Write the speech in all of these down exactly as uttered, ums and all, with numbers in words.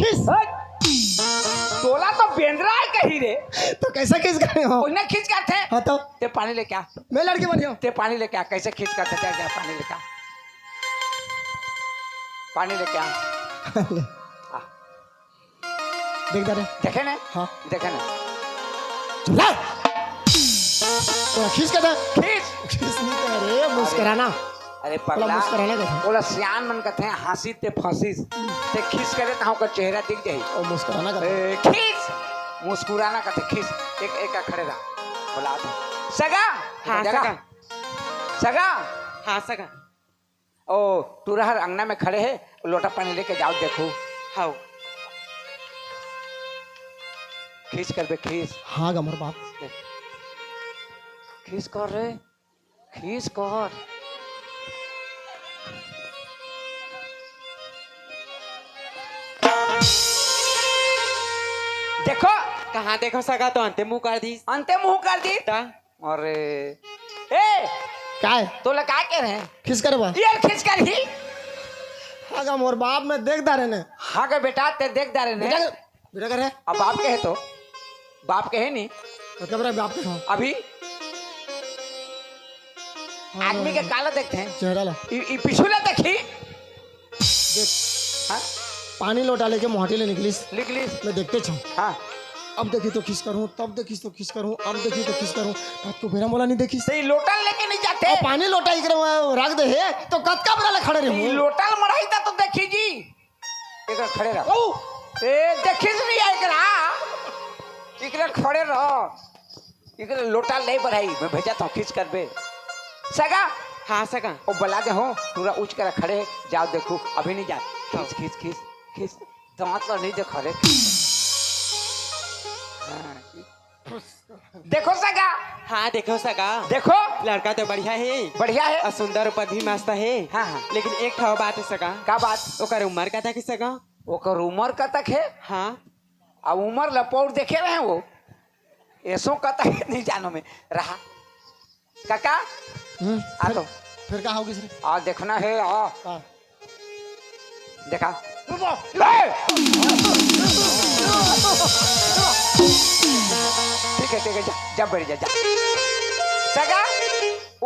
खींच। तोला तो बेंदरा हे कही रे। तो कैसे खींच करे हो? ओइसने खींच करथे। हाँ तो? ते पानी लेके आ। मैं लड़की बनी हूँ। ते पानी लेके आ, कैसे खींच करथे, जा, जा, पानी लेके आ। पानी लेके आ। ले। आ। देख दारे। देखे ने? हाँ। देखे ने? चुप रह। तो खींच के दे। खींच। खींच नहीं कह रे, मुस्कुराना। अरे बोला पगला, मुस्कुराना कथे। बोला सियान मन कथे, हाँसिस ते फँसिस। ते खींच करे तहाँ ओकर चेहरा दिख जाही। ओ मुस्कुराना कथे। ए, खींच। मुस्कुराना कथे, खींच। एक, एक खड़े रह। बोला दे। सगा। हाँ, जगा। सगा। सगा। हाँ, सगा। ओ, टूरा हर अंगना में खड़े हे, लोटा पानी लेके जाव देखो। हाव। खींच करबे, खींच। हाँ गा मोर बाप। खींच कर रे, खींच कर। देखो। कहाँ देखो सगा, तो अंते मुँह कर दिस। अंते मुँह कर दिस। ता? अरे, ए, काय? तोला का कहे रहे? खींच करे बा? यार, खींच कर ही। हाँ गा मोर बाप, मैं देख दारे ने। हाँ गा बेटा, ते देख दारे ने। बेटा, बेटा करे। अब बाप कहे तो, बाप कहे नहीं। मतलब रे बाप के हाँ। अभी हाँ, आदमी के हाँ। काला देखथे। चेहरा ला। ई, ई पिछू ला देखी। देख, हाँ? पानी लोटा लेके मोहाटी ले निकलिस। निकलिस। मैं देखते छौं। हाँ। अब देखी तो खींच करूँ, तब देखी तो खींच करूँ, अब देखी तो खींच करूँ। रात को बेरा मोला नहीं देखिस। ते लोटा लेके नहीं जाते। और पानी लोटा इकरे वहाँ रख दे हे, तो कतका बेरा ले खड़े ते रहूँ? लोटा ल मढ़ाई ता तो देखी जी। एक खड़े रह। ओ! ए, देखिस नहीं एकरा। इकरे खड़े रह। इकरे लोटा ले बढ़ाई, मैं भेजा था खींच करबे। सगा? हाँ, सगा। ओ, बला दे हो, पूरा ऊंच कर खड़े, जाव देखो, अभी नहीं जा। खींच, खींच, खींच, खींच। दांत ला नहीं देखा रे। हाँ। देखो सगा। हाँ, देखो सगा। देखो। लड़का तो बढ़िया हे। बढ़िया हे। और सुंदर ऊपर भी मस्त हे। हाँ, हाँ। लेकिन एक ठो बात हे सगा। का बात? ओकर उम्र कतक हे सगा? ओकर उम्र कतक हे? हाँ। अब उम्र ला पौर देखे रहे वो। एसो कतक हे नहीं जानो में रहा। काका, हम्म, आ फिर, तो। फिर का होगी सर? आ देखना हे, आ। हाँ। देखा। ए! ठीक है, ठीक है, जा, जा, बढ़ जा, जा। सगा,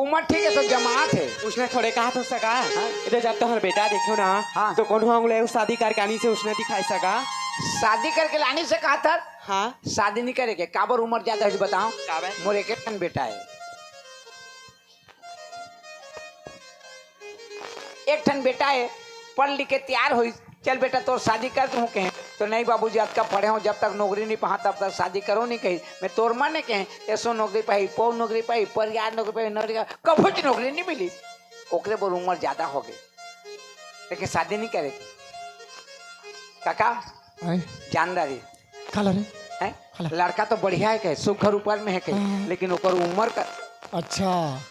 उम्र ठीक है, तो जमात है। उसने थोड़े कहा था सगा। हाँ? इधर जब तोहर बेटा देखो ना, हाँ। तो कौन हुआ उंगले शादी करके आनी से उसने दिखाई सगा। शादी करके लानी से कहा था? हाँ। शादी नहीं करे के, काबर उम्र ज्यादा है, बताओ। काबर? मोर एक ठन बेटा है। एक ठन बेटा हे, पढ़ लिख के तैयार होइस, "चल बेटा, तोर शादी कर दूँ," कहे। तो, "नहीं बाबूजी, अतका पढ़े हों, जब तक नौकरी नहीं पाहा, तब तक शादी करो नहीं," कहे। मैं तोर मन कहे, "एसो नौकरी पाही, पौ नौकरी पाही, पर यार नौकरी पाही, नौकरी का, कभूच नौकरी नहीं मिली।" ओकरे बर उम्र ज्यादा हो गई, लेकिन शादी नहीं करे। काका, आए। जान डारी। काला रे? हैं? काला। लड़का तो बढ़िया है कहे, सुघर ऊपर में है कहे, हाँ। लेकिन ओकर उम्र का अच्छा,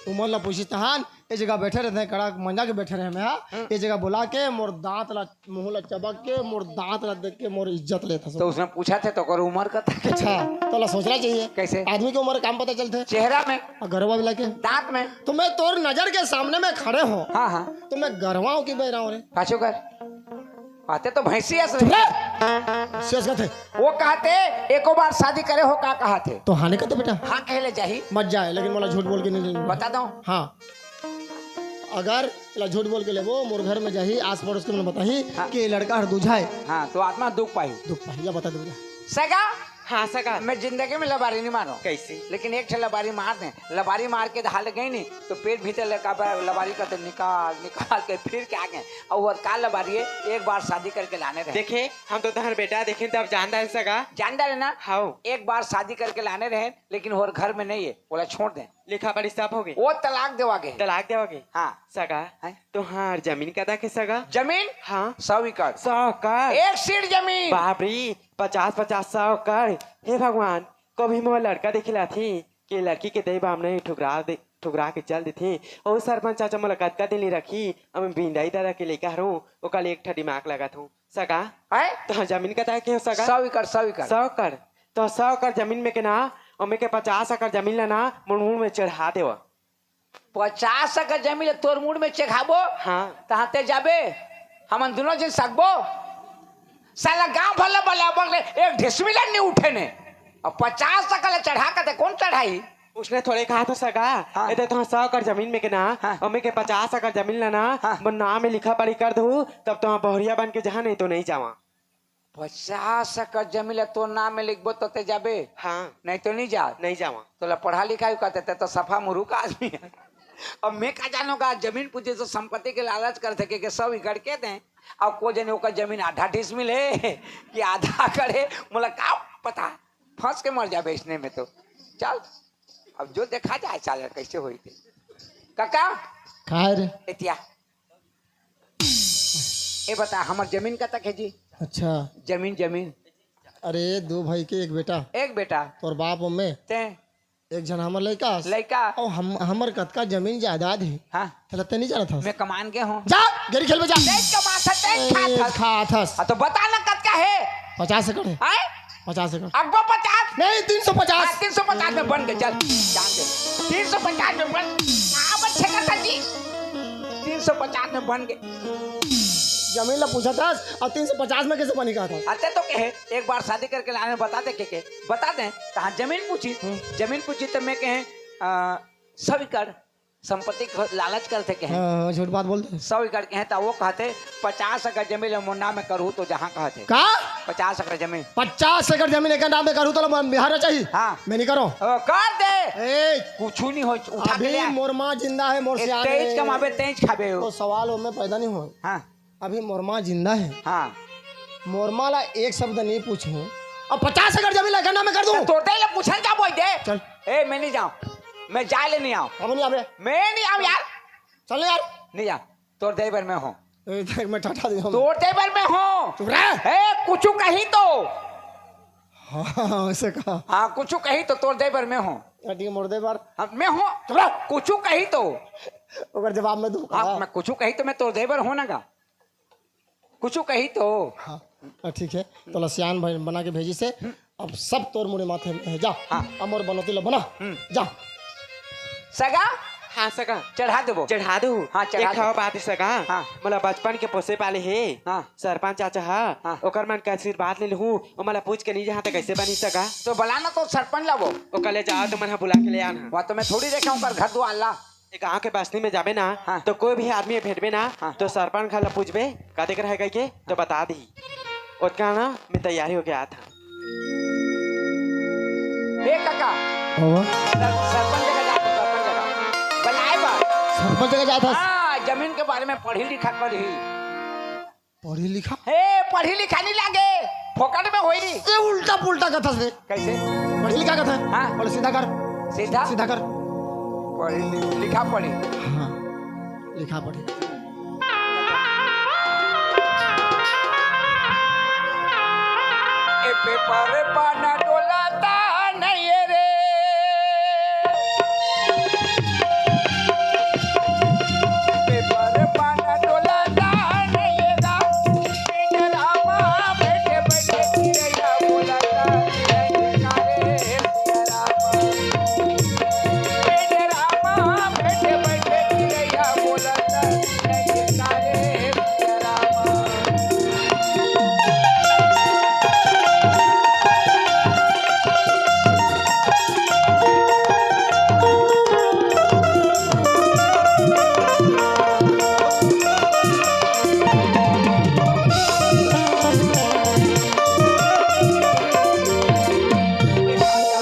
उम्र ला पूछी तहान, ए जगह बैठे रहते हैं, कड़ा मंजा के बैठे रहे मैं, हाँ? हम्म। ए जगह बुला के मोर दांत ला, मुंह ला चबक के, मोर दांत ला देख के मोर इज्जत लेता तो सब। उसने पूछा थे तो ओकर उम्र का था। अच्छा, तो ला सोचना चाहिए। कैसे? आदमी के उम्र काम पता चलते। चेहरा में। और गरबा मिला के। दांत में। तो मैं तोर नजर के सामने में खड़े हो। हाँ, हाँ। तो मैं गरवाऊं कि बहराऊं रे? पाछो कर। आते तो भैंसी अस चुप रहे। रह। शेष कथे। वो कहते, "एको बार शादी करे हो, का कहते?" तो हाँ नहीं कहते बेटा। हाँ कहले जाही। मत जाए, लेकिन मोला झूठ बोल के नहीं लेना। बता दो। हाँ। अगर ला झूठ बोल के लेबो, मोर घर में जाही, आस पड़ोस के मन बताही हाँ। कि ये लड़का हर दूझा है। हाँ, तो आत्मा दुख पाही। दुख पाही, या बता दे बेटा। सगा? हाँ, सगा। मैं जिंदगी में लबारी नहीं मारो। कैसे? लेकिन एक ठे लबारी मार दे। लबारी मार के हाल गई नहीं, तो पेट भीतर लगा पर लबारी का तो निकाल, निकाल के फिर के आ गए। और वो का लबारी है, एक बार शादी करके लाने रहे। देखे, हम तो तहर बेटा देखे तब जानदा है सगा। जानदा है ना? हाँ। एक बार शादी करके लाने रहे, लेकिन और घर में नहीं है, बोला छोड़ दे। लिखा पढ़ी सब हो गई। वो तलाक देवा के। तलाक देवा के? हाँ। सगा, हैं? तुहार जमीन कतक हे सगा? जमीन? हाँ। सौ एकड़। सौ एकड़? एक सीट जमीन। बाप रे, पचास, पचास, सौ एकड़। हे भगवान, कभी मोर लड़का देखे लाथे कि लड़की के दई बाम नहीं ठुकरा दे, ठुकरा के चल देथे। ओ सरपंच चाचा मोला कतका दिन ले रखी, अब मैं भिंडई दादा के लइका हरहूँ, ओकर ले एक ठा दिमाग लगात हूँ। सगा, हैं? तुहार जमीन कतक हे सगा? सौ एकड़, सौ एकड़। सौ एकड़? तो सौ एकड़ जमीन में के ना, ओमे के पचास एकड़ जमीन ला ना, मोर मुड़ में चढ़ा देवा। पचास एकड़ जमीन ला तोर मुड़ में चढ़ाबो? हाँ। तहाँ ते जाबे, हमन दुनों झन सकबो? साला गांव भर ला बला बगले एक ढिसमिला नहीं उठे ने। अब पचास तक ले चढ़ा के ते कौन चढ़ाई? उसने थोड़े कहा था सगा, हाँ। ए दे तो सौ एकड़ जमीन में के ना, हाँ। और मैं के पचास एकड़ जमीन लेना, हाँ। मोर नाम में लिखा पढ़ी कर दू, तब तो बहुरिया बन के जहाँ, नहीं तो नहीं जावा। पचास एकड़ जमीन ला तोर नाम में लिखबो तो ते जाबे? हाँ। नहीं तो नहीं जा। नहीं जावा। तोला पढ़ा लिखा ही कहते, ते तो सफा मुरुख आदमी है। अब मैं का जानोगा, जमीन पूछे तो संपत्ति के लालच कर सके के सौ एकड़ के दे, अब को जने ओकर जमीन आधा डिसमिल है कि आधा एकड़ है, मोला का पता, फंस के मर जाबे इसने में तो। चल, अब जो देखा जाए साला कैसे होई थे। काका, खाए रे। एतिया। ए बता, हमर जमीन कतक है जी? अच्छा। जमीन, जमीन। अरे, दो भाई के एक बेटा। एक बेटा। तोर बाप ओमे। ते? एक झन हमर लइका हस। लइका। अउ हम, हमर कतका जमीन जायदाद हे। हाँ। तेला ते नहीं जानत हस। मैं कमान के हूँ। जा, गेरी खेलबे जा। तेज कमात हस, तेज ए, खात हस। खात हस। हाँ, तो बता ना कतका हे? पचास एकड़ हे। आय? पचास एकड़। अब्बा पचास? नहीं, तीन सौ पचास। हाँ, तीन सौ पचास में बन गए, चल, जान दे। तीन सौ पचास में बन, कहाँ बन छेकर था जी? तीन सौ पचास में बन गए। जमीन ला पूछत हस, अब तीन सौ पचास में कैसे बनी कहत हस? अते तो कहे, एक बार शादी करके लाने बता दे के, के, बता दे, तहाँ जमीन पूछी, हम्म। जमीन पूछी तो मैं कहे, आ, सौ एकड़। संपत्ति के लालच करथे कहे। हाँ, हाँ, झूठ बात बोलथे। सौ एकड़ कहे त वो कहथे, "पचास एकड़ जमीन ल मोर नाम में करहू तो जहाँ कहथे।" का? पचास एकड़ जमीन। पचास एकड़ जमीन एकर नाम में करहू तो ल-, बिहार में चाहिए? हाँ। मैं नहीं करो। ओ, कर दे। ए, कुछू नहीं हो, उठा के अभी ले आ। मोर माँ जिंदा है, मोर ए, सियान तेज है। कमाबे, तेज खाबे हो। तो सवाल ओमे पैदा नहीं हो। हाँ। अभी मोर माँ जिंदा है। हाँ। मोर माँ ला एक शब्द नहीं पूछूं। अब पचास एकड़ जमीन ला एकर नाम में कर दूं। तो तोर दे ले पूछन का बोल दे। चल। ए, मैं नहीं जाऊं। मैं जाए ले नहीं आऊं। अब नहीं आवे। मैं नहीं आऊं यार। चल यार। नहीं जा। तोर दे बर मैं हूं। ए, देख मैं टाटा दे हूं। तोर दे बर मैं हूं। चुप रह। ए, कुछू कही तो। हाँ, ऐसे कहा। हाँ, कुछू कही तो तोर दे बर मैं हूं। अटी मोर दे बर। हाँ, मैं हूं। चुप रह। कुछू कही तो। ओकर जवाब में दूं। हाँ, मैं कुछू कही तो मैं तोर दे बर हूं ना गा। कुछू कही तो। हाँ, हाँ, ठीक है। तोला सियान भाई बना के भेजिस हे। अब सब तोर मुड़ी माथे में हे। जा। हाँ। अब मोर बनौती ला बना। हम्म। जा। सगा? हाँ, सगा। चढ़ा देबो। चढ़ा दू। हाँ, चढ़ा एक दे। हवा बात हे, सगा। हाँ। मोला बचपन के पोसे पाले हे। हाँ। सरपंच चाचा हा। हाँ। ओकर मन के आशीर्वाद ले लूँ। ओ मोला पूछ के नहीं जहाँ तक कैसे बनी, सगा? तो बुला ना तो सरपंच ला वो। ओ कले जाओ तो मन हा बुला के ले आना। वहाँ तो मैं थोड़ी देखे ओकर घर दुआर ला। ए गांव के बस्ती में जाबे ना, हाँ। तो कोई भी आदमी भेटबे ना, हाँ। तो सरपंच घर ला पूछबे, कतेक रहे कहिके, तो बता दी। ओतका ना, मैं तैयारी होके आत हूँ। ए काका, बाबा। सर-, सरपंच जगह जात हूँ, सरपंच जगह। बनाए बा। सरपंच जगह जात हस? हाँ, जमीन के बारे में पढ़ी लिखा कर ही। पढ़ी लिखा? हे, पढ़ी लिखा नहीं लागे, फोकट में होई। ये उल्टा पुल्टा कथस रे। कैसे? पढ़ी लिखा कथा। हाँ। बोले सीधा कर। सीधा? सीधा कर। पढ़ी लि-, लिखा पढ़ी। हाँ, लिखा पढ़ी। ए पेपर पाना डोलाता नहीं रे। पेपर पाना डोलाता नहीं गा। ए रामा बैठे बैठे चिड़ैया बोलाता नहीं गा रे रामा। ए रामा बैठे बैठे चिड़ैया बोलाता नहीं गा रे रामा।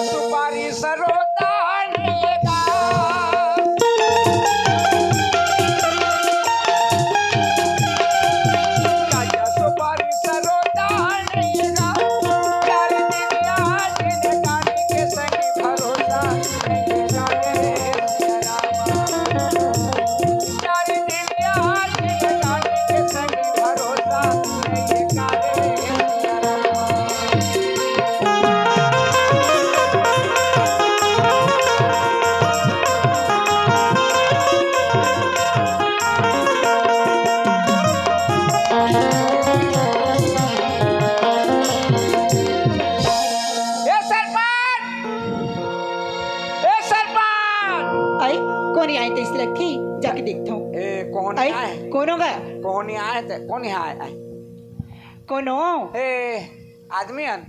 सुपारी सरोता नहीं का। ए सरपंच! ए सरपंच! आई, कोन आए तइसे लगथे? जाके देखथंव। ए, कोन आई, आए? कोन होगा? कोन आए ते? कोन आए? आई। कोनो? ए, आदमी हन।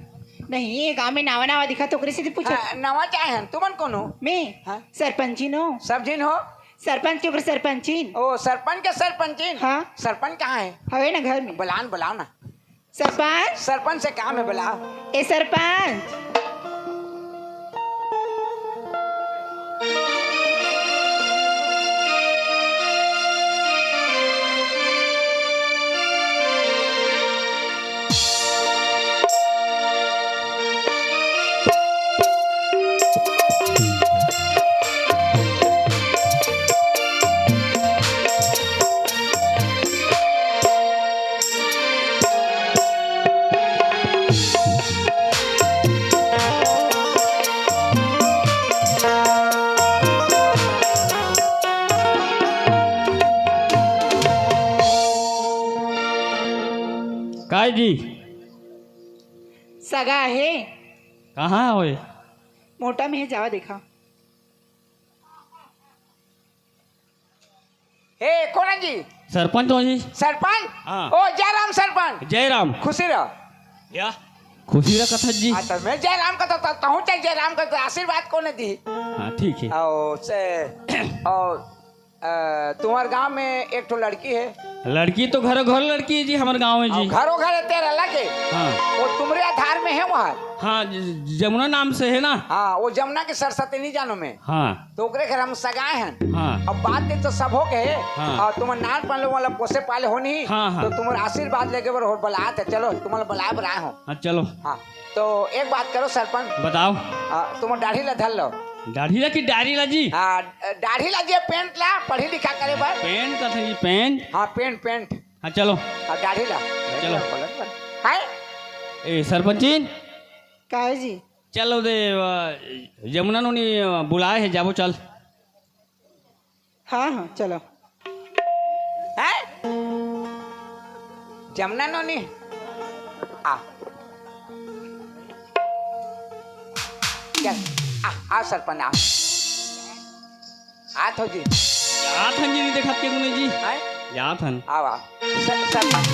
नहीं, ये गांव में नावा नावा दिखा तो ओकरे से पूछो। हाँ, नवा चाहे हन, तुमन कोनो? मैं? हाँ। सरपंची नो। सब झिन हो? सरपंच के ओकर सरपंचिन। ओ, सरपंच के सरपंचिन? हाँ। सरपंच कहाँ है? हवे ना घर में। बुलाओ न, बुलाओ ना। सरपंच। सरपंच से काम है, बुलाओ। ए सरपंच। काय जी? सगा हे। कहाँ होय? मोटा में हे, जावा देखा। हे, कोन जी? सरपंच हो जी। सरपंच? हाँ। ओ, जय राम सरपंच। जय राम। खुशी रह। या, खुशी रह कथा जी। हाँ, तो मैं जय राम का तो, तो, तो हूँ, चाहे जय राम का तो आशीर्वाद कोने दी? हाँ, ठीक है। ओ, से, ओ, अ, तुम्हार गांव में एक ठो लड़की है। लड़की तो घरो घर लड़की है जी, हमारे गांव में जी। घरो घर है तेरा लगे। हाँ। वो तुम्हारे आधार में है वहाँ। हाँ, ज-, जमुना नाम से है ना। हाँ, वो जमुना के सरस्वती नहीं जानो मैं। हाँ। तो ओकरे घर हम सगाए हैं। हाँ। अब बात के तो सब हो गए। हाँ। और तुम नान पाले वाला पोसे पाले हो नहीं। हाँ, हाँ। तो तुम्हारा आशीर्वाद लेके बर हो बलात है। चलो, तुम्हारा बलाए बर आए हो। हाँ, चलो। हाँ। तो एक बात करो सरपंच। बताओ। आ, तुम दाढ़ी ला धर लो। दाढ़ी ला कि डाढ़ी ला जी? आ, दाढ़ी ला जे पेंट ला, पढ़ी लिखा करे बर। पेंट का था जी, पेंट? हाँ, पेंट, पेंट। हाँ, चलो। आ, दाढ़ी ला। चलो। हाय। ए, सरपंचिन। काय जी? चलो दे, आ, जमुना नोनी, आ, बुलाए है, जाबो चल। हाँ, हाँ, चलो। हैं? जमुना नोनी? आ। चल, आ, आ सरपंच, आ। आ थो जी। जात हन जी, नहीं देखत के गुने जी। हैं? जात हन। आवा। सर, सरपंच।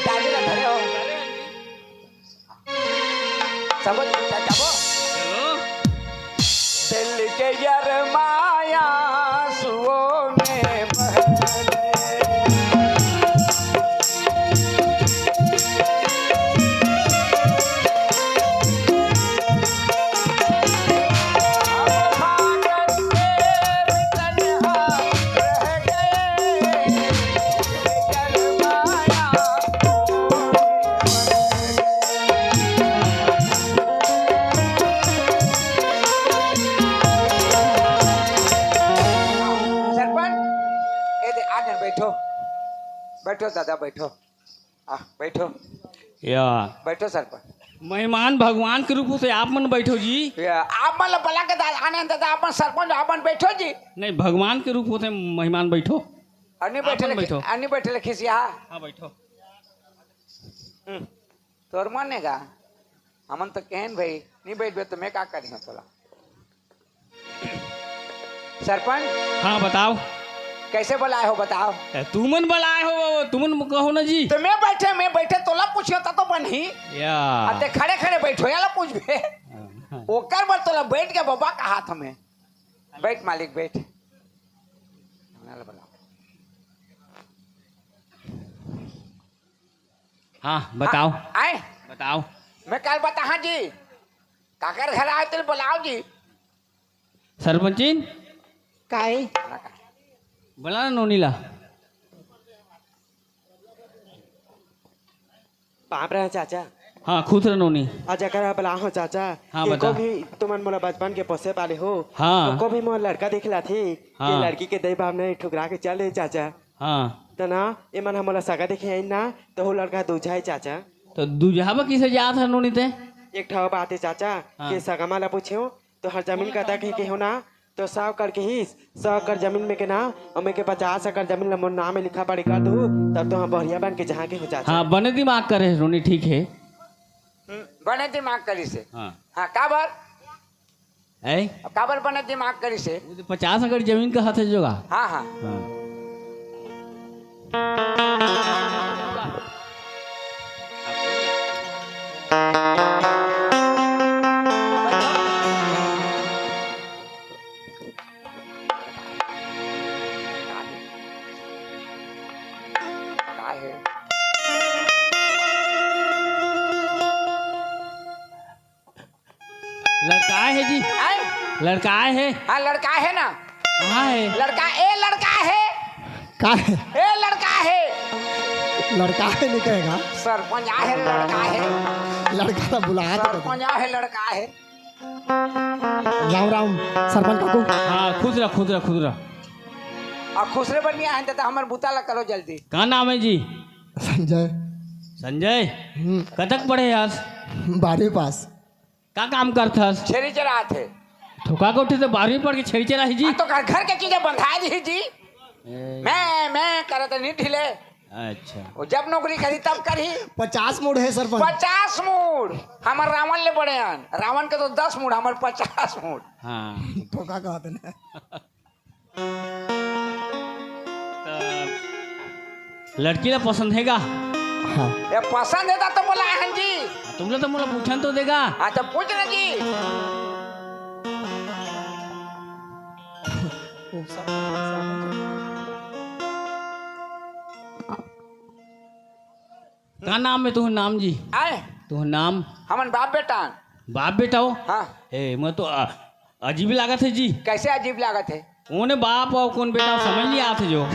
दाढ़ी ला धरे हो। सब जा-, जाबो। चलो। दिल के यार माया सुओ में बहले। सरपंच, ए दे, आ गए, बैठो, बैठो दादा, बैठो। आ, बैठो। या। बैठो सरपंच। मेहमान भगवान के रूप होथे, आप मन बैठो जी। या, आप मन ला बला के दा-, आनंद दादा, आप मन सरपंच, आप मन बैठो जी। नहीं, भगवान के रूप होथे मेहमान, बैठो। अन्य आप बैठे मन ले, बैठो। अन्य बैठे ले खिसिया। हाँ, बैठो। हम्म, तोर मन ने गा? हमन तो कहन भाई, नहीं बैठबे तो मैं का करी तोला? सरपंच। हाँ, बताओ। कैसे बुलाए हो, बताओ? ए, तुमन बुलाए हो, तुमन कहो ना जी। तो मैं बैठे, मैं बैठे तोला पूछियो, ता तो बनही। या। अब ते खड़े खड़े बैठो, याला पूछबे। हाँ, हाँ। ओकर बर तोला बैठ के बाबा का हाथ में। बैठ मालिक, बैठ। हाँ, बताओ। आ, आए? बताओ। मैं काल बताहा जी। काकर घर आए तेल बुलाओ जी। सरपंचिन? काई? बुला ना नोनी ला। पाँव परहूँ चाचा। हाँ, खुश रह नोनी। आ जकर बुलाहूँ चाचा, हाँ, एको बता। भी तुमन मोला बचपन के पोसे पाले हो। हाँ। एको भी मोर लड़का दिखलाथे, हाँ। ये लड़की के दई बाप ने ठुकरा के चल दे चाचा। हाँ। त ना, एमन ह मोला सगा देखे आइन ना, त ओ लड़का दूझा हे चाचा। त दूझाबा किसे जात हर नोनी ते? एक ठो बात हे चाचा, हाँ। के सगा मा ला पूछेंव, तोहर जमीन कतक हे केहेंव ना, त सौ एकड़ केहिस, सौ एकड़ जमीन में के ना, ओमे के पचास एकड़ जमीन ला मोर नाम में लिखा पढ़ी कर दू, तब तो हम बढ़िया बन के जहाँ केहेंव चाचा। हाँ, बने दिमाग करे हे नोनी, ठीक हे। हम्म, बने दिमाग करिस हे। हाँ। हाँ, काबर? हैं? अब काबर बने दिमाग करिस हे? वो तो पचास एकड़ जमीन का हाथ हे जोगा। हाँ, हाँ। हाँ। का हे? लड़का हे जी। आय? लड़का हे। हाँ, लड़का हे ना। कहाँ हे? लड़का, ए लड़का हे। का हे? ए लड़का हे। लड़का हे नहीं कहेगा। सरपंच आहे, लड़का हे। लड़का तो बुलाया तो सरपंच आहे, लड़का हे। राम राम सरपंच काकू। हाँ, खुश रह, खुश रह, खुश रह। आ खुश रह बनिया है तो हमर बुता ला करो जल्दी। का नाम हे जी? संजय। संजय? हम्म। कतक पढ़े हस? बारहवीं पास। का काम करथस? छेरी चरात हे। थोका के उठे तो बारहवीं पढ़ के छेरी चराही जी? आ तो घर, घर के चीजें बंधा दी जी। ए। मैं, मैं करत नहीं ढीले। अच्छा। वो जब नौकरी करी तब करी। पचास मूड़ हे सरपंच। पचास मूड़। हमर रावण ले बड़े हन। रावण के तो दस मूड़, हमर पचास मूड़। हाँ। धोखा कहत हे ना। त लड़की ला पसंद हे का? हाँ। ये पसंद हे त तो बोला हन जी। तुमला तो मोला पूछन तो देगा। हाँ, तो पूछ ना जी। का नाम हे तुहर नाम जी? आय? तुहर नाम? हमन बाप बेटा। बाप बेटा हो? हाँ। ए, मैं तो, आ, अजीब लागत हे जी। कैसे अजीब लागत हे? कोन बाप अउ कोन बेटा, समझ नहीं आत हे जो।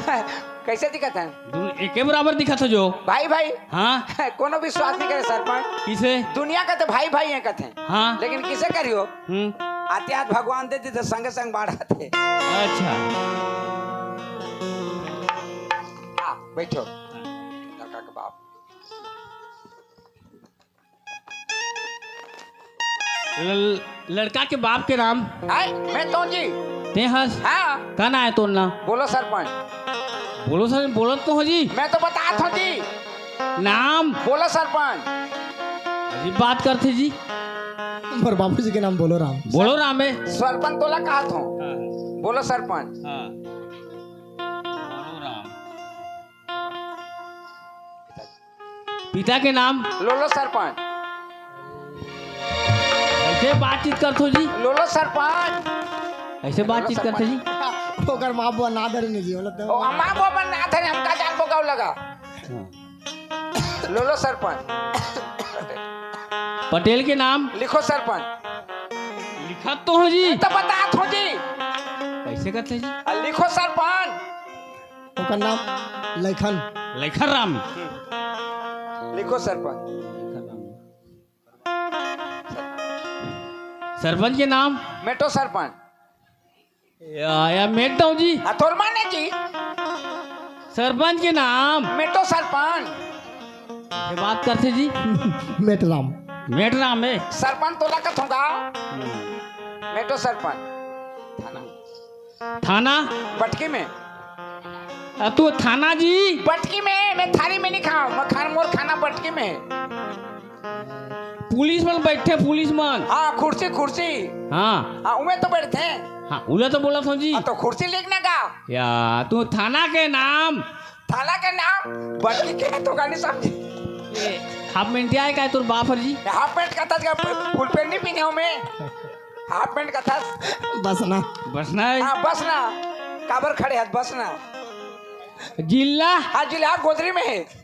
कैसे दिखत हे? दोनों एके बराबर दिखत हे जो। भाई, भाई। हाँ। कोनो विश्वास नहीं करे सरपंच। किसे? दुनिया का तो भाई, भाई हे कथे। हाँ। लेकिन किसे करियो? हम्म। आते हाथ भगवान दे दी तो संगे संग बाढ़ आते। अच्छा। हाँ, बैठो। लड़का के बाप। ल-, लड़का के बाप के नाम? आय, मैं तो जी। ते हस? हाँ। का नाम हे तोर नाम? बोलो सरपंच। बोलो सर, बोलत तो हो जी। मैं तो बतात हूँ जी। नाम? बोलो सरपंच। अजीब बात करथे जी। पर बाबूजी के नाम बोलो राम। बोलो राम हे। सरपंच तोला कहत हूँ। हाँ। बोलो सरपंच। हाँ। बोलो राम। पिता के नाम? लोलो सरपंच। कैसे बातचीत करथो जी? लोलो सरपंच। कैसे बातचीत करथो जी? ओकर माँ बुआ ना धरे नहीं जी, बोलत ओ, माँ बुआ बन ना धरे, हमका जान बोगाव लगा। हाँ। लोलो सरपंच। पटेल के नाम? लिखो सरपंच। लिखत तो हो जी। तो बतात हो जी। कैसे करथे जी? आ, लिखो सरपंच। ओकर नाम लखन। लखन राम। लिखो सरपंच। सरपंच के नाम? मेटो सरपंच। या, या मेट दो जी। आ, तोर माने जी। सरपंच के नाम? मेटो सरपंच। ये बात करथे जी। मेटराम। मेटराम हे। सरपंच तोला कथों गा। हम्म। मेटो सरपंच। थाना। थाना? बटकी में। आ, तू थाना जी? बटकी में, मैं थारी में नहीं खाऊं, मैं खान, मोर खाना बटकी में। पुलिस मन बैठे, पुलिस मन। हाँ, कुर्सी, कुर्सी। हाँ। हाँ, उमे तो बैठथे। हाँ, उला तो बोलत हूँ जी। हाँ, तो कुर्सी लिखने का। या, तू थाना के नाम? थाना के नाम? बटकी के तो गानी समझी। ये हाफ पैंट आय का तोर बाप हर जी? हाफ पैंट का था, फुल पैंट नहीं पहने हूँ मैं। हाफ पैंट का था। बस ना। बस ना है। हाँ, बस ना। काबर खड़े हाथ, बस ना। जिला? हाँ, जिला गोदरी में है।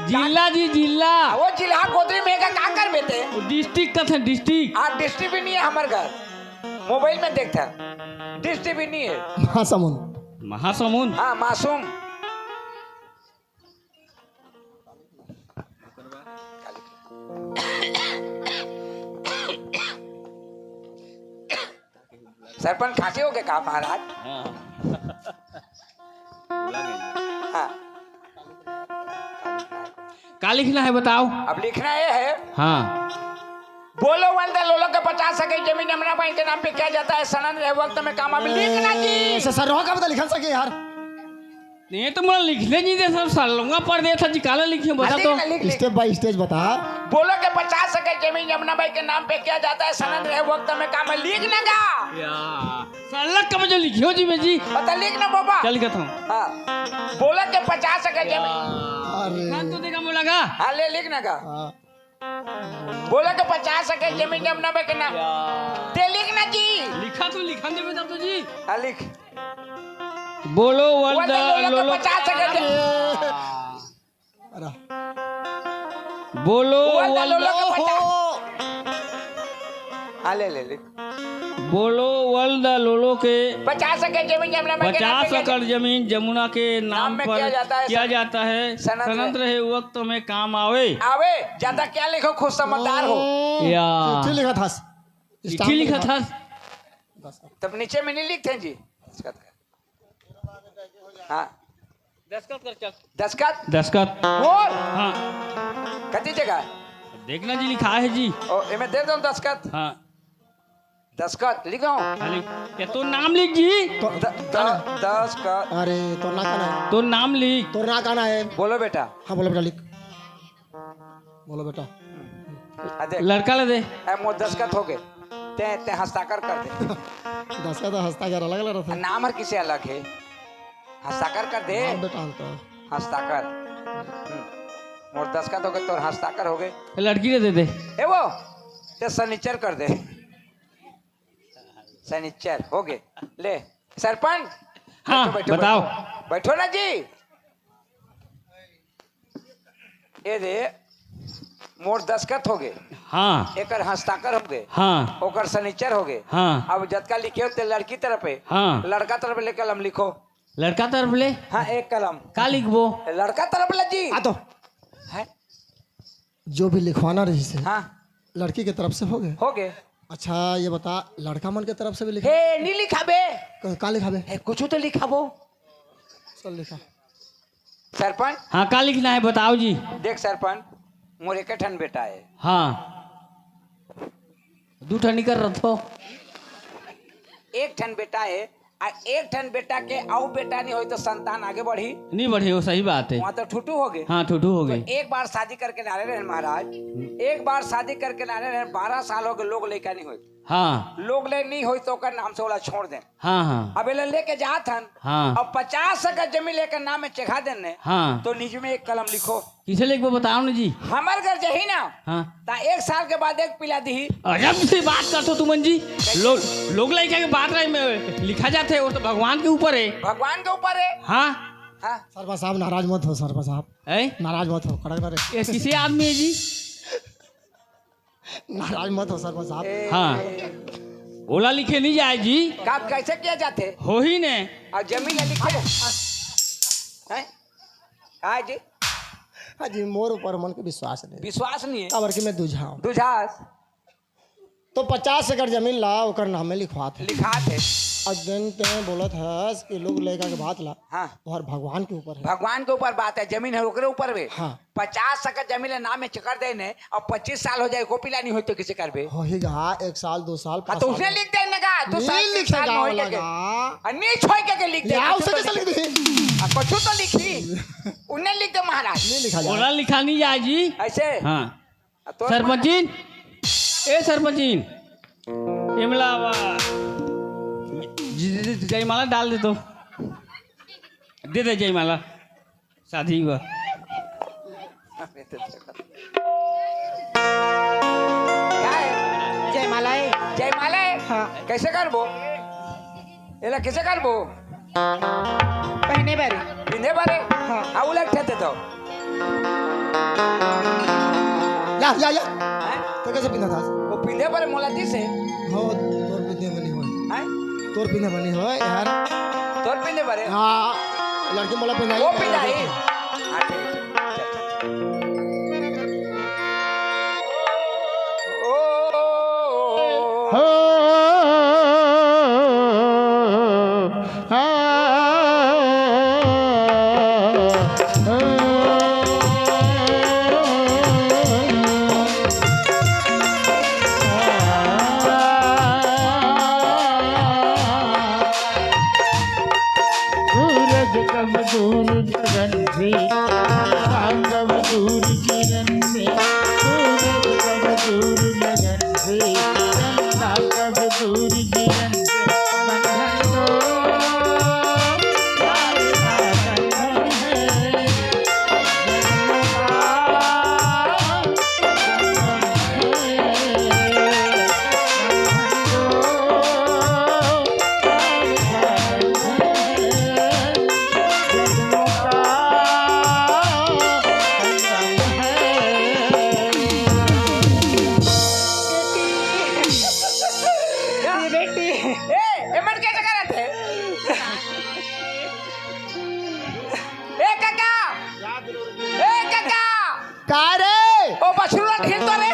जिला जी, जिला। वो जिला गोदरी में है, का, का कर बेटे? वो डिस्ट्रिक्ट का था, डिस्ट्रिक्ट। हाँ, डिस्ट्रिक्ट भी नहीं है हमारे घर। मोबाइल में देखता। डिस्ट्रिक्ट भी नहीं है। महासमुंद। महासमुंद। हाँ, मासूम। सरपंच खांसी हो गए का महाराज? हाँ। हाँ। का लिखना है बताओ? अब लिखना ये है। हाँ। बोलो वंदे लोलो के पचास एकड़ जमीन यमुना बाई के नाम पे किया जाता है। सनन रहे वक्त में काम अब लिखना जी। ऐसे सर हो का बता लिखन सके यार। ये तो मोला लिखने जी दे, सब सलंगा पढ़ दे था जी, काला लिखियो, बता तो। लिख, लिख, लिख। Step by step बता। बोलो कि पचास एकड़ जमीन जमुना बाई के नाम पे किया जाता है, सनद रहे वक्त में काम है, लिख ना गा। या, साला कब जो लिखियो जी मैं जी। बता, लिख ना बाबा। चल लिखत हूँ। हाँ। बोलो कि पचास एकड़ जमीन। अरे। लिखन तो देखा मोला गा। हाँ, ले लिख ना गा। हाँ। बोलो कि पचास एकड़ जमीन जमुना बाई के नाम। या। ते लिख ना जी। लिखा तो लिखन दे बता तो जी। हाँ, लिख। बोलो वल द लोलो के लोलो के पचास एकड़ जमीन। अरे। बोलो वल द वल लोलो के पचास। हाँ, ले, ले, ले। बोलो वल द लोलो के पचास एकड़ जमीन जमुना में के नाम पचास पे एकड़ जमीन जमुना के नाम नाम में पर किया जाता है, किया सनद जाता है। सनद सनद रहे। रहे वक्त में काम आवे। आवे, ज्यादा क्या लिखो, खुद समझदार हो। या। चिट्ठी लिखा था। चिट्ठी लिखा था। तब नीचे में नहीं लिखते जी। हाँ। दस्खत कर चल। दस्खत? दस्खत। और? हाँ। कति जगह? देखना जी, लिखा है जी। ओ, एमे दे दो दस्खत। हाँ। दस्खत लिख दो। हाँ, लिख। ये तो नाम लिख जी। तो द-, द-, दस्खत। अरे, तो ना कहना है। तो नाम लिख। तो ना कहना है। बोलो बेटा। हाँ, बोलो बेटा, लिख। बोलो बेटा। आ देख। लड़का ले दे। ए, मोर दस्खत हो गए। ते, ते हस्ताक्षर कर दे। दस्खत तो हस्ताक्षर अलग अलग रहता है। नाम हर किसे अलग है। हस्ताक्षर कर दे। नाम बेटा अंतर। हस्ताक्षर। हम्म। मोर दस्खत हो गए, तोर हस्ताक्षर हो गए। लड़की ले दे दे। ए वो, ते सनीचर कर दे। सनीचर हो गए। ले, सरपंच। हाँ, बैठो, बैठो, बताओ। बैठो। बैठो ना जी। ए दे, मोर दस्खत हो गए। हाँ। एकर हस्ताक्षर हो गए। हाँ। ओकर सनीचर हो गए। हाँ। अब जतका लिखे हो ते लड़की तरफ है। हाँ। लड़का तरफ ले कलम लिखो। लड़का तरफ ले? हाँ, एक कलम। का लिखबो? लड़का तरफ ले जी। आ तो। है? जो भी लिखवाना रही से, हाँ। लड़की के तरफ से हो गए? हो गए। अच्छा, ये बता, लड़का मन के तरफ से भी लिखा? हे, नहीं लिखाबे। क-, का लिखाबे? हे, कुछ तो लिखाबो। चल लिखा। सरपंच? हाँ, का लिखना है बताओ जी। देख सरपंच, मोर एक ठन बेटा है। हाँ। दू ठन निकर रथो। एक ठन बेटा है, आ एक ठन बेटा के अउ बेटा नहीं होई तो संतान आगे बढ़ी? नहीं बढ़ी, वो सही बात है। वहाँ तो ठुटू हो गए। हाँ, ठुटू हो तो गए। एक बार शादी करके लाने रहे महाराज, एक बार शादी करके लाने रहे, बारह साल हो गए, लोग लइका नहीं होई। हाँ। लोग ले नहीं होई तो ओकर नाम से ओला छोड़ दे। हाँ, हाँ। अब एला लेके जात हन। हाँ। अब पचास एकड़ जमीन लेकर नाम में चढ़ा देने। हाँ। तो नीचे में एक कलम लिखो। किसे लिखबो बताओ ना जी। हमर घर जही ना। हाँ। ता एक साल के बाद एक पिला दिही। अजब से बात करथो तुमन जी। लो-, लोग लइका के बात रही में लिखा जाथे, वो तो भगवान के ऊपर है। भगवान के ऊपर है। हाँ। हाँ। सरपंच साहब नाराज मत हो, सरपंच साहब। हैं? नाराज मत हो, कड़क करे। ये किसी आदमी है जी? नाराज मत हो सरपंच साहब। हाँ। ओला लिखे नहीं जाए जी। का कैसे किया जाथे? हो ही ने। और जमीन ला लिखे। हैं? का जी? हाँ जी, मोर ऊपर मन के विश्वास नहीं। विश्वास नहीं है। काबर कि मैं दूझा हूँ। दूझास। तो पचास एकड़ जमीन ला ओकर नाम में लिखवात है। लिखात है। और दिन ते बोलत हस कि लोग लइका के बात ला। हाँ। और भगवान के ऊपर है। भगवान के ऊपर बात है, जमीन है ओकरे ऊपर बे। हाँ। पचास एकड़ जमीन ला नाम में चकर दे ने, और पच्चीस साल हो जाए, को पिला नहीं होई तो किसे करबे? होही गा, एक साल, दो साल, हाँ, पाँच तो साल। उसने लिख दे ना गा, दो साल, नहीं तीन साल लिखेगा में होई वाला के। गा। और नहीं छोड़ के, के लिख दे, या, कुछ उसे तो कैसे लिख लिख दे। दे? आ, कुछ तो लिखी। उन्हें लिख दे महाराज। नहीं लिखा जाए। ओला लिखा नहीं जाए जी। ऐसे? हाँ। आ, तो सरपंचिन, ए सरपंचिन, एमला वा-, जी, जी, जी, जयमाला डाल दे तो। दे दे जयमाला। शादी हुआ। क्या है? जयमाला है। जयमाला है? हाँ। कैसे करबो? एला कैसे करबो? पहने बारे। पिंधे बारे? हाँ। आ, उलट थे तो। या, या, या। हैं? तो कैसे पिंधा था? वो पिंधे बारे मोला दिस है। हो, तोर पिंधे बनी हो। हैं? तोर पिंधे बनी हो, यार। तोर पिंधे बारे? हाँ, लड़की मोला पिंधाई। वो पिंधाई? हाँ, ठीक। चल, चल। ओ, ओ, ओ, ओ। सूरज कब दून दूर किरण से, सूरज कब दूर गगन से, चंदा कब दूर किरण से, बंधन तो प्यार का बंधन है, जन्मों का ए, ए, मन के जगह रहते। ए, काका। ए, काका। का रे? ओ बछरू ला ढील तो रे।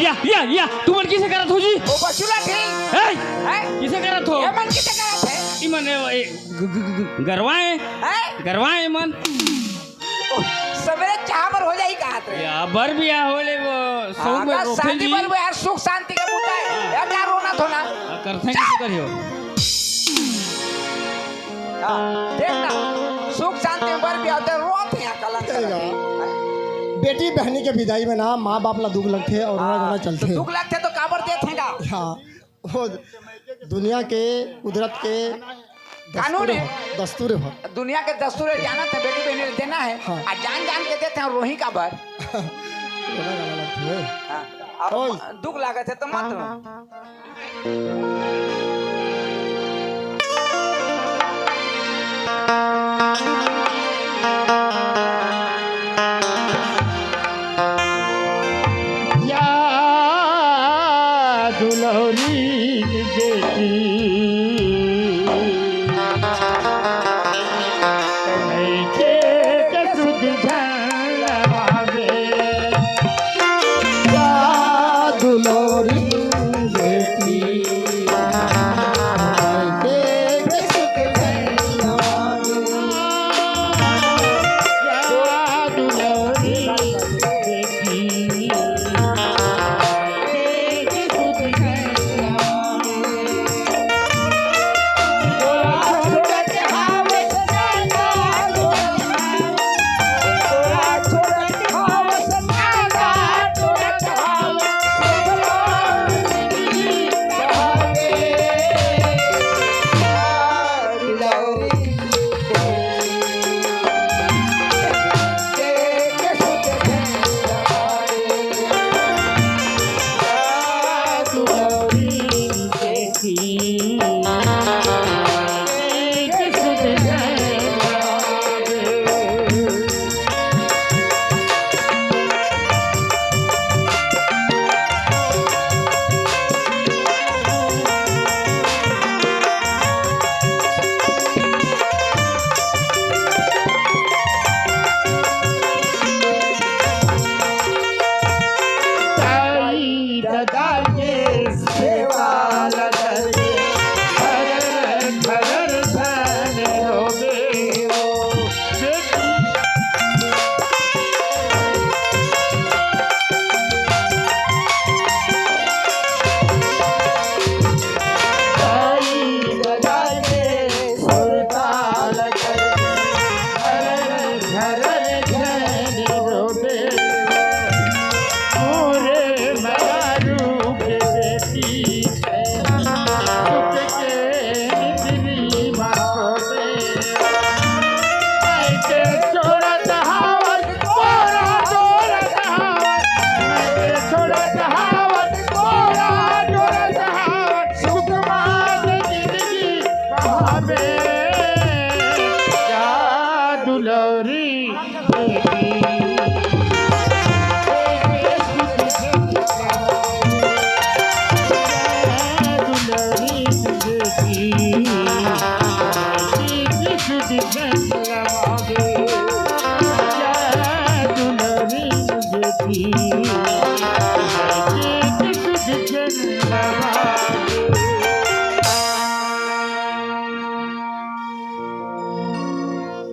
या, या, या, तुमन किसे करत हो जी? ओ बछरू ला ढील। ए, हैं? किसे करत हो? ए मन किसे करत हे? ई मन, ए, ग-, ग-, ग-, गरवा हे। हैं? गरवा हे मन। ओ, सबेरे चाह बर हो जाही कहत रे। या, बर बियाह होले वो, सौ हाँ, में बस रोथे शादी जी। बर वो यार सुख शांति के मुद्दा हे। हाँ। या का रोना धोना? हाँ, करथे किसे करियो? हाँ, देख ना, सुख शांति में बर बियाह होथे, रोत हे यहाँ कलंक सही लगा। लगे। बेटी बहनी के विदाई में ना माँ बाप ला दुख लगथे और रोना हाँ, गाना तो चलथे। दुख लगथे तो काबर देत हे गा? हाँ, वो दुनिया के कुदरत के कानून दस्तूर हे। हे, दस्तूर हे। दुनिया के दस्तूर हे, जानत हे बेटी बहनी ला देना हे। हाँ। आ जान जान के देत हे और रोही काबर? रोना गाना लगथे। हाँ, अब ओए। दुख लागत हे तो मत रो। या दुलौरी बेटी, कन्हई के सुध झन लवावे। या दुलौरी बेटी, ताई ददा के सेवा ल करके, हर घर धन रोबे ओ बेटी। ताई ददा के सुरता ल करके, हर घर धन रोबे ओ। पूरे मरारू के बेटी, सुख के निकली माँ सोते। मायके छोड़त हावत, कोरा डोलत हावत। मायके छोड़त हावत, कोरा डोलत हावत। सुख मान जिंदगी कहावे। या दुलौरी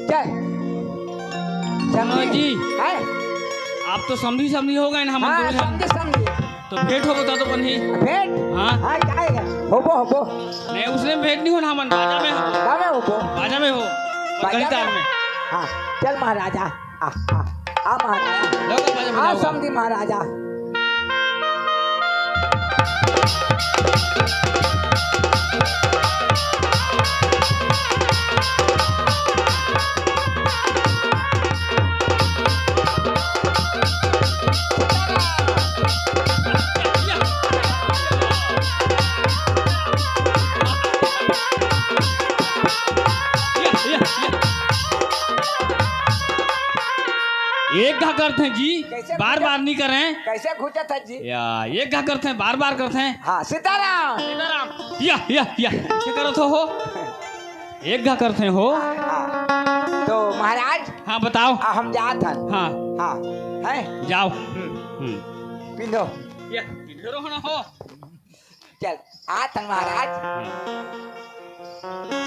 क्या है? समधी? हाँ जी। हैं? आप तो समधी समधी हो गए ना, हम हाँ, दोनों। समधी समधी। तो भेंट हो बता तो बनी। भेंट? हाँ। हाँ, क्या है? होबो, होबो। नहीं, उसने भेंट नहीं होना, हमन बाजा में हो। का में होबो? बाजा में हो। बाजा कहीं तार में? में। हाँ, चल महाराजा। आ, आ। आ महाराज, जाओ, दरवाजा में आ जाओ। समधी महाराजा। एक घा करथे जी, कैसे बार बार नहीं करें। कैसे घुचत है जी? या, एक घा करथे, बार बार करथे। हाँ, सीताराम। सीताराम। या, या, या, कैसे करत हो, हो? एक घा करथे हो। हाँ, हाँ। तो महाराज, हाँ, बताओ। आ, हम जात हन। हाँ। हाँ, हैं? जाओ। हम्म। हम्म। पिंधो। या, पिंधो रहो ना हो। चल, आत हन महाराज।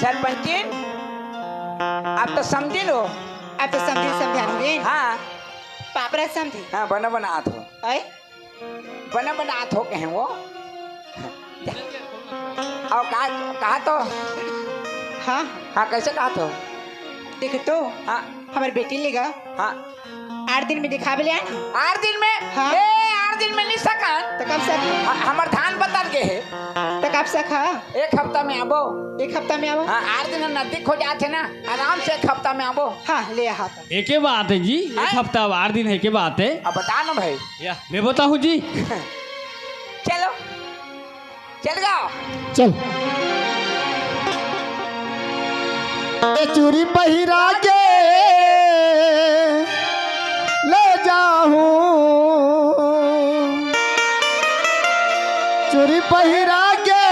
सरपंचिन, आप तो समझिन हो। आप तो समझिन, समझान दिन। हाँ। पापरा समझिन। हाँ, बना बना आत हो। अय? बना बना आत हो कहे वो। अउ का, कहा तो? हाँ। हाँ, कैसे कहा तो? देख तो, हाँ। हमर बेटी लेगा। हाँ। आठ दिन में दिखाबे ले आए ना। आठ दिन में? हाँ। ए, आठ दिन में नहीं सकन। तो कब सक? ह-, हमर धान बदल गे हे। तो कब सक, हाँ? एक हफ्ता में आबो। एक हफ्ता में आबो? हाँ, आठ दिन नजदीक हो जात हे ना, आराम से एक हफ्ता में आबो। हाँ, ले आ, हाँ, तो। एके बात है जी, एक हाँ? हफ्ता, आठ दिन है, एके बात है। अब बता ना भाई। या, मैं बताऊँ जी। चलो। चल गा। चल। ए चूरी पहिरा के ले जाहूं, चूरी पहिरा के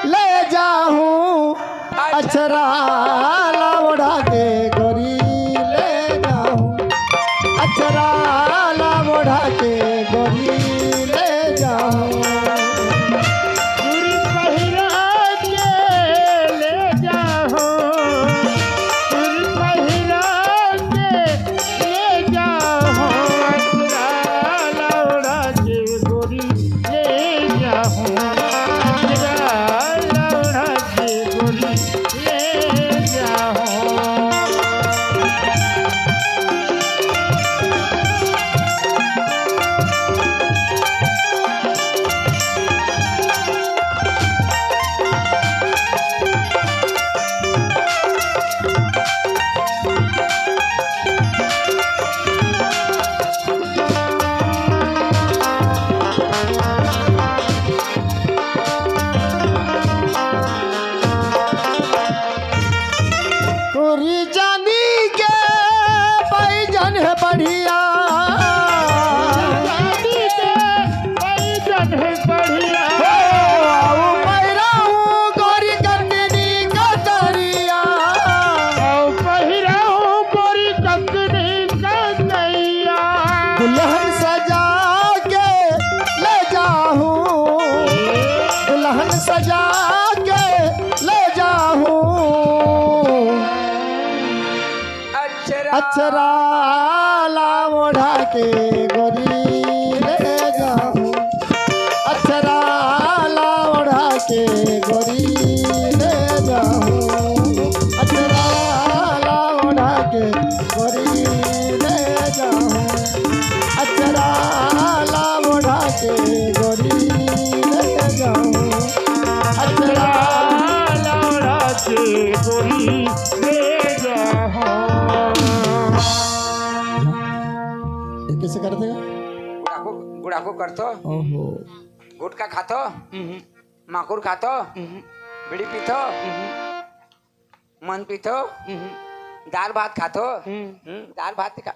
ले जाहूं, अचरा ला ओढ़ा के गोरी ले जाहूं। अचरा ला ओढ़ा के गोरी ले जाहूं। चूरी पहिरा के ले जाहूं। चूरी पहिरा के ले जाहूं। अचरा ला ओढ़ा के गोरी ले जाहूं। अचरा ला ओढ़ा के गोरी ले जाहूं। कोरी चांदी के पैजन हे बढ़िया। चांदी के पैजन हे बढ़िया। हो, आऊ पहिराऊ गोरी कतनी कतरिया। आऊ पहिराऊ गोरी कतनी कतरिया। दुल्हन सजा के ले जाहूं, दुल्हन सजा के ले जाहूं। अचरा। अचरा ला ओढ़ा के गोरी ले जाहूं। अचरा ला ओढ़ा के गोरी ले जाहूं। अचरा ला ओढ़ा के गोरी ले जाहूं। अचरा ला ओढ़ा के गोरी ले जाहूं। अचरा ला ओढ़ा के गोरी ले जाहूं। ये कैसे करथे? गुड़ाखू, गुड़ाखू करथो। ओहो। गुटखा खाथो। हम्म। माकुर खाथो। हम्म। बीड़ी पीथो। हम्म। मन पीथो। हम्म। दाल भात खाथो। हम्म। हम्म, दाल भात खा।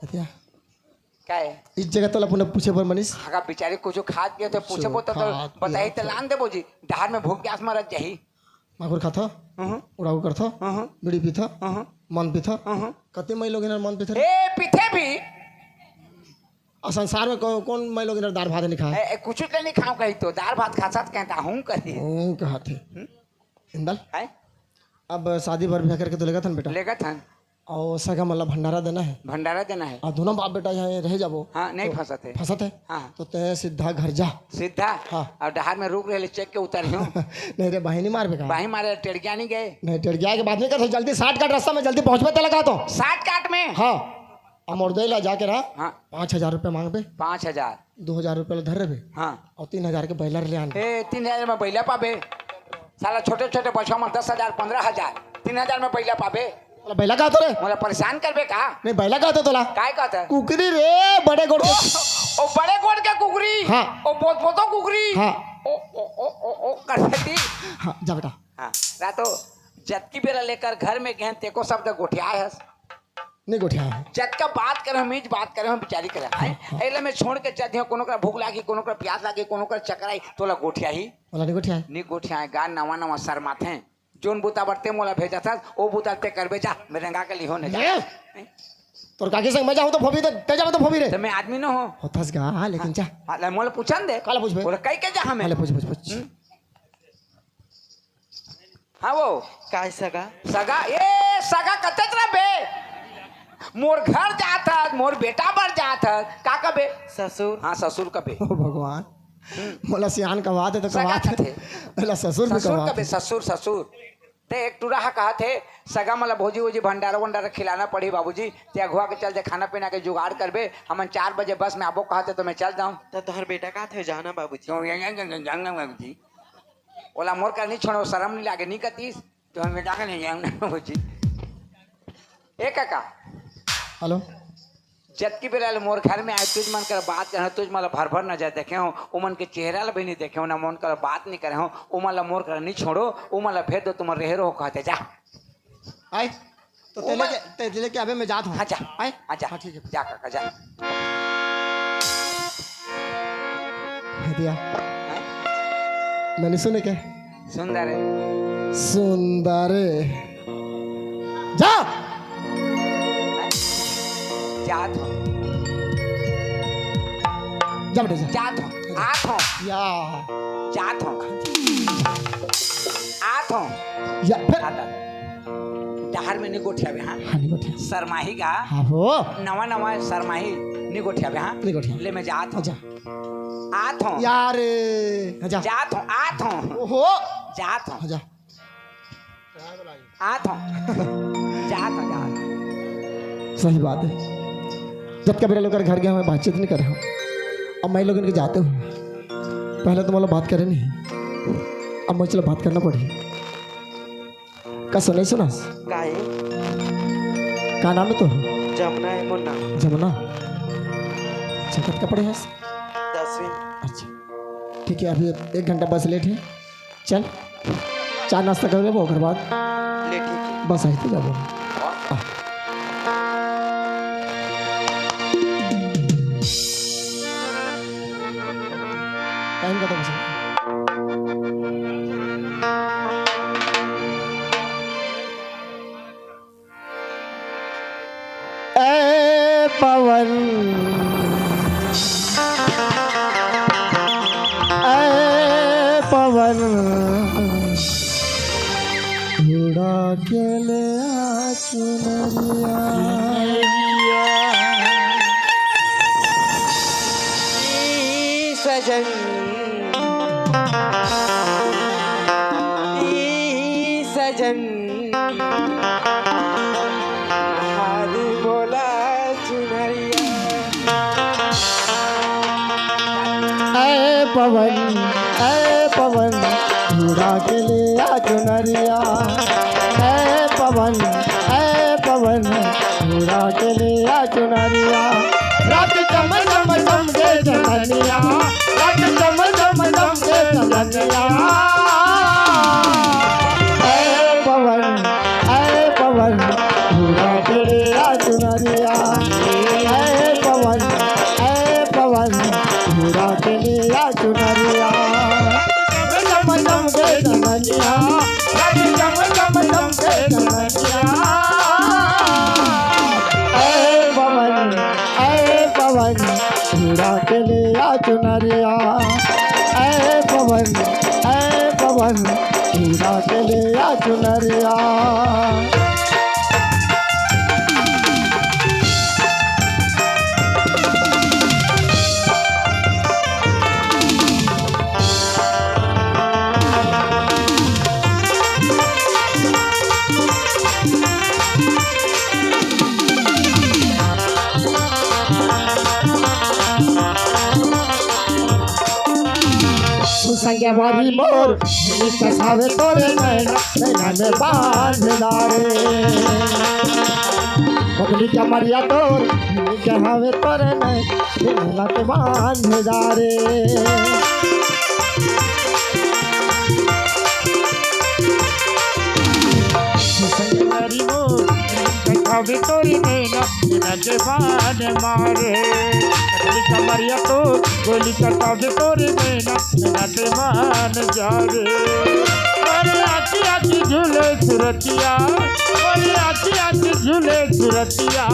अतिया। का है? इस जगह तोला पुनः पूछे बर मनीष। अगर बेचारे कुछ खा के तो पूछे कुछ बो तो, तो खा बताई के तो तो लान देबो जी। डहार में भूख प्यास मरत जाही। माकुर खाथो? हम्म। उड़ाऊ करथो? हम्म। बीड़ी पीथो? हम्म। मन पीथो? हम्म। कते मई लोग इन्हर मन पीथे रे? ए, पीथे भी। आ संसार में को-, कौन मई लोग इन्हर दार भात नहीं खाए? ए, ए, कुछ तो नहीं खाओ कही तो, दार भात खा साथ कहता हूँ कही। हूँ कहत हे। हम्म। इंदल? हैं? अब शादी बर बिहा करके तो लेगत हन बेटा। लेगत हन। अउ सगा मन ला भंडारा देना है। भंडारा देना है। आ, दोनों बाप बेटा यहाँ रह जाबो। हाँ, नहीं तो फंसत है। फंसत है? हाँ। तो तैं सीधा घर जा। सीधा? हाँ। अउ डहार में रुक रहे, चेक के उतर हूँ। नहीं रे, बाही नहीं मारबे का? बाही मारे, टेड़किया नहीं गए। नहीं, टेड़किया के बात नहीं करते, जल्दी shortcut रास्ता में जल्दी पहुँचबे ते लगा तो। Shortcut में? हाँ। अब मोर दई ला जाके ना हाँ। पाँच हजार रुपया मांगबे। पाँच हजार। दो हजार रुपया ला धर रहे। हाँ। अउ तीन हजार के बैला ले आन। ए, तीन हजार में बैला पाबे? साला छोटे छोटे बछवा मन दस हजार, पन्द्रह हजार, तीन हजार में बैला पाबे? साला बैला कहत हे रे? मोला परेशान करबे का? नहीं, बैला कहत हे तोला। काय कहत हे? कुकरी रे, बड़े गोड़ के। ओ, ओ बड़े गोड़ के कुकरी। हाँ। ओ बोत बोतो कुकरी। हाँ। ओ, ओ, ओ, ओ, ओ, कर देती। हाँ, जा बेटा। हाँ, रातो जतकी बेरा लेकर घर में गेन, तेको शब्द गोठियाए हस। नहीं गोठियाए हस। जतका बात करे हम, मीज बात करे हम, बिचारी करे। हाँ, हाँ। एला मैं छोड़ के चल दियो, कोनो करा भूख लागी, कोनो करा प्यास लागी, कोनो करा चक्कर आई, तोला गोठियाही? मोला नहीं गोठियाए। नहीं गोठियाए, गा नवा नवा शर्माथे। जोन बुता बर ते मोला भेजत हस, ओ बुता ते करबे जा, मैं रेंगा के लिहो ने जा। ए? तोर काकी संग मैं जाहूं तो फोबी दे, ते जाबे तो फोबी रे। तो मैं आदमी न हो। होथस गा, हाँ, लेकिन जा। हाँ, ले मोला पूछन दे। काला पूछबे? बोला, कई के जा हमें? हाँ, ले पूछ, पूछ, पूछ। हम्म? हाँ वो। काय सगा? सगा, ए, सगा कतेच रह बे? मोर घर जात हस, मोर बेटा बर जात हस, का कबे? ससुर। हाँ, ससुर कबे। ओ भगवान, मोला सियान कहाथे तो सगा कहाथे। कथे। मोला ससुर भी ससुर कहाथे। कबे, ससुर, ससुर। ते एक टुरा हा कहाथे, सगा मोला भोजी वोजी भंडारा वंडारा खिलाना पड़ही बाबूजी, ते अघुवा के चल दे, खाना पीना के जुगाड़ करबे, हमन चार बजे बस में आबो कहाथे तो मैं चल जाऊं। त तोहर बेटा कहाथे, जाना बाबूजी। तो ये, ये, ये, ये, जाना बाबूजी। ओला मोर कर नहीं छोड़ो, शर्म नहीं लागे, नहीं कतीस, तो मैं जाके नहीं जाऊं बाबूजी। ए काका। हेलो। जतकी बेरा ले मोर घर में आए, तुझ मन कर बात करे, तुझ मन ला भर भर नजर देखे हो, उमन के चेहरा ला भी नहीं देखे हो, ना मोर कर बात नहीं करे हो, उमन ला मोर कर नहीं छोड़ो, उमन ला भेज दो, तुम रहे रहो कहते जा। आए, तो तेले उमन के, तेले के अबे मैं जात हूँ। हाँ, जा। आए? हाँ, जा। हाँ, ठीक है। जा काका, जा। है दिया। हाँ? मैंने सुने क्या? सुंदर है। सुंदर है। जा। जात हूँ। जा बेटा, जा। जात हूँ। आत हूँ। या। जात हूँ। आत हूँ। या, फिर। आता। डहर में नहीं गोठियाबे, हाँ? हाँ, नहीं गोठिया। शर्माही का? हाँ हो। नवा नवा शर्माही नहीं गोठियाबे, हाँ? नहीं गोठिया। ले मैं जात हूँ। जा। आत हूँ। यार, हाँ, जा। जात हूँ, आत हूँ। ओहो। जात हूँ। हाँ, जा। आत हूँ। जात हूँ, जात हूँ। सही बात है। जब कभी लोग घर गए, मैं बातचीत नहीं कर रहा हूँ। अब मैं लोग इनके जाते हूँ। पहले तो मतलब बात करे नहीं, अब मुझे चलो बात करना पड़ी। का सुने सुनास? काहे? का नाम है तो? जमुना है मोर नाम। जमुना। अच्छा, कतका पढ़े हस? दसवीं। अच्छा, ठीक है, अभी एक घंटा बस लेट है। चल, चाय नाश्ता कर लेबो, ओकर बाद ले, ठीक है। बस आई तो जाबो। आ। टाइम कतक बजे? ए पवन, ए पवन, उड़ा के ले आ चुनरिया। ए सजन, ए सजन, हाथ बोला चुनरिया। ए पवन, ए पवन, उड़ा के ले आ चुनरिया। ए पवन, ए पवन, उड़ा के ले आ चुनरिया। रात चम चम चमके चंदनिया, रात चम चम चमके चंदनिया। ए पवन, ए पवन, उड़ा के ले आ चुनरिया। ए पवन, ए पवन, उड़ा के ले आ चुनरिया। चम चम चमके चंदनिया, रात चम चम चमके चंदनिया। ए पवन, ए पवन, उड़ा के ले आ चुनरिया। ए पवन, ए पवन, उड़ा के ले आ चुनरिया। के बारी मोर, चढ़ावे तोरे नैना, नैना में बांध डारे। बबली कमरिया तोर, चढ़ावे तोरे नैना, नैना के बांध डारे। संगवारी मोर, चढ़ावे तोरे नैना, नैना के बांध मारे। बबली कमरिया तोर, गोली चढ़ावे तोरे नैना, नैना के बांध डारे। अरे आखी आखी झूले सुरतिया, अरे आखी आखी झूले सुरतिया।